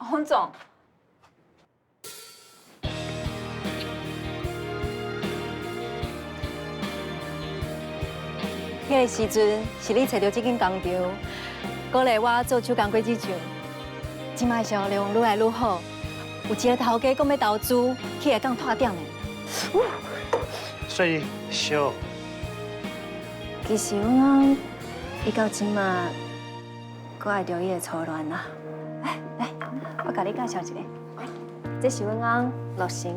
洪總。彼个時陣是你揣著這間工廠，鼓勵我做手工果子醬。這擺銷量愈來愈好，有一個頭家講欲投資，起來講拓店的。所以小，其實阮翁伊到這馬，閣愛著伊的初戀啦。來來，我共你介紹一下，這是阮翁樂成。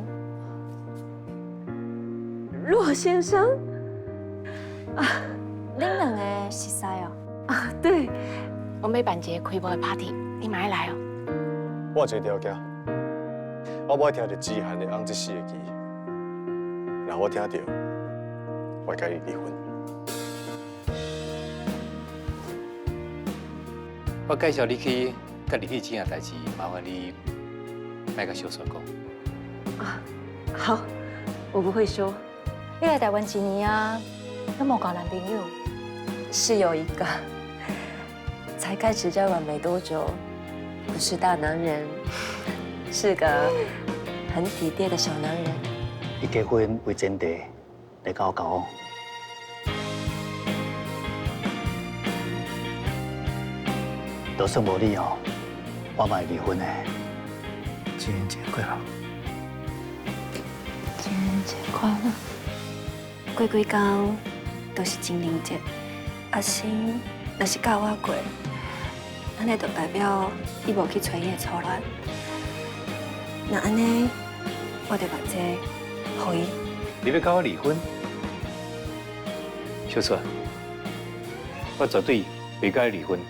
駱先生，啊，恁兩个熟似哦？啊，對，我欲辦一个開幕的 party，你嘛愛來哦。我有一個條件，我無愛聽著子涵的翁這四個字。若我聽著，我會共伊離婚。我介紹你去佮入去錢的代誌，麻煩你莫共小雪講。啊，好，我不會說。你來台灣一年啊，攏無交男朋友？是有一個，才開始交往沒多久，不是大男人，是個很體貼的小男人。以結婚為前提來共我交往。就算無你哦，我嘛會離婚的。情人節快樂！情人節快樂！過幾工就是情人節，阿星若是佮我過，按呢就代表伊無去揣伊的初戀。若按呢，我就把這予伊。你欲佮我離婚？小雪，我絕對袂佮你離婚。